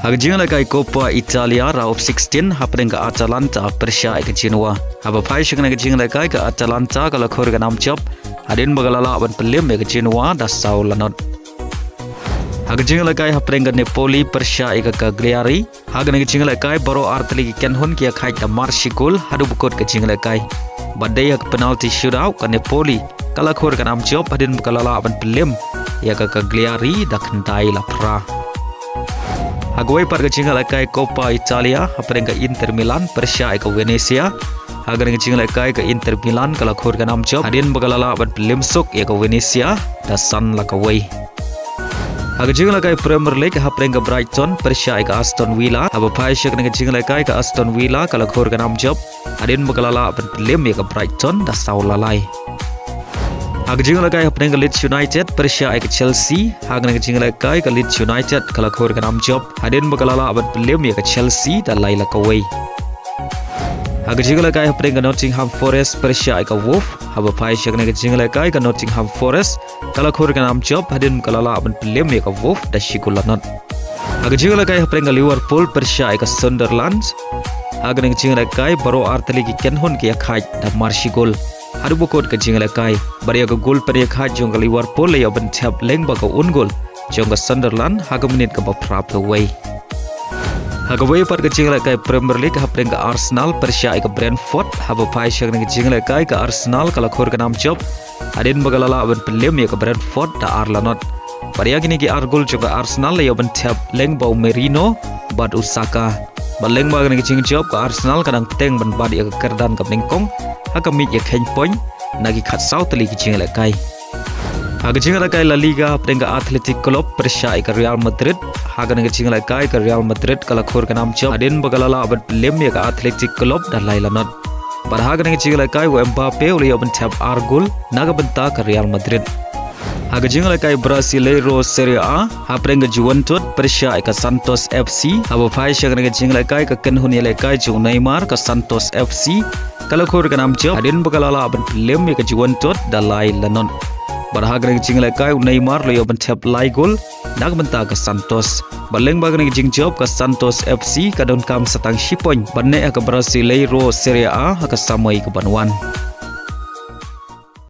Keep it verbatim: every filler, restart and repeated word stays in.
Ha ka jingïalehkai Coppa Italia round of sixteen, hapdeng ka Atalanta pyrshah ïa ka Genoa. Haba phai sha kane ka jingïalehkai, ka Atalanta ka la khur ka nam jop hadien ba ka la lah ban pynliem ïa ka Genoa da saw la not. Ha ka jingïalehkai hapdeng ka Napoli pyrshah ïa ka Cagliari, ha kane ka jingïalehkai baroh artylli ki kynhun ki ïakhaid da mar shi gol haduh ba kut ka jingïalehkai. Bad dei ha ka penalty shootout, ka Napoli ka la khur ka nam jop hadien ba ka la lah ban pynliem ïa ka Cagliari da khyndai la phra. Ha kawei pat ka jingïalehkai Coppa Italia, hapdeng ka Inter Milan pyrshah ïa ka Venezia. Ha kane ka jingïalehkai, ka Inter Milan ka la khur ka nam jop hadien ba ka la lah ban pynliem suk ïa ka Venezia da san la kawei. Ha ka jingïalehkai Premier League, hapdeng ka Brighton pyrshah ïa ka Aston Villa. Haba phai sha kane ka jingïalehkai, ka Aston Villa ka la khur ka nam jop hadien ba ka la lah ban pynliem ïa ka Brighton da saw la lai. Ha ka jingïalehkai hapdeng ka Leeds United pyrshah ïa ka Chelsea. Ha kane ka jingïalehkai, ka Leeds United ka la khur ka nam jop hadien ba ka la lah ban pynliem ïa ka Chelsea da lai la kawei. Ha ka jingïalehkai hapdeng ka Nottingham Forest pyrshah ïa ka Wolves. Haba phai sha kane ka jingïalehkai, ka Nottingham Forest ka la khur ka nam jop hadien ba ka la lah ban pynliem ïa ka Wolves da shi gol la not. Ha ka jingïalehkai hapdeng ka Liverpool pyrshah ïa ka Sunderland. Ha kane ka jingïalehkai baroh artylli ki kynhun ki ïakhaid da mar shi gol haduh ba kut ka jingïalehkai. Bad ïa ka gol pynïakhaid jong ka Liverpool la ïoh ban thep lyngba ka own goal jong ka Sunderland ha ka minit kaba phra phew wei. Ha kawei pat ka jingïalehkai Premier League, hapdeng ka Arsenal pyrshah ïa ka Brentford. Haba phai sha kane ka jingïalehkai, ka Arsenal ka la khur ka nam jop hadien ba ka la lah ban pynliem ïa ka Brentford da ar la not. Bad ïa kine ki ar gol jong ka Arsenal la ïoh ban thep lyngba u Merino bad u Saka. Bad lyngba kane ka jingjop, ka Arsenal ka dang bteng ban bat ïa ka kyrdan kaba nyngkong ha ka miej ïakheiñ point na ki khatsaw tylli ki jingïalehkai. Ha ka jingïalehkai La Liga, hapdeng ka Athletic Club pyrshah ïa ka Real Madrid. Ha kane ka jingïalehkai, ka Real Madrid ka la khur ka nam jop hadien ba ka la lah ban pynliem ïa ka Athletic Club da lai la not. Bad ha kane ka jingïalehkai, u Mbappe u la ïoh ban thep ar gol na ka bynta ka Real Madrid. Ha ka jingïalehkai Brasileiro Serie A, hapdeng ka Juventude pyrshah ïa ka Santos F C. Haba phai sha kane ka jingïalehkai, ka kynhun ïalehkai jong u Neymar, ka Santos F C ka la khur ka nam jop hadien ba ka la lah ban pynliem ïa ka Juventude da lai la not. Bad ha kane ka jingïalehkai, u Neymar u la ïoh ban thep lai gol na ka bynta ka Santos. Bad lyngba kane ka jingjop, ka Santos F C ka donkam sa tang shi point ban neh ha ka Brasileiro Serie A ha ka samoi kaban wan.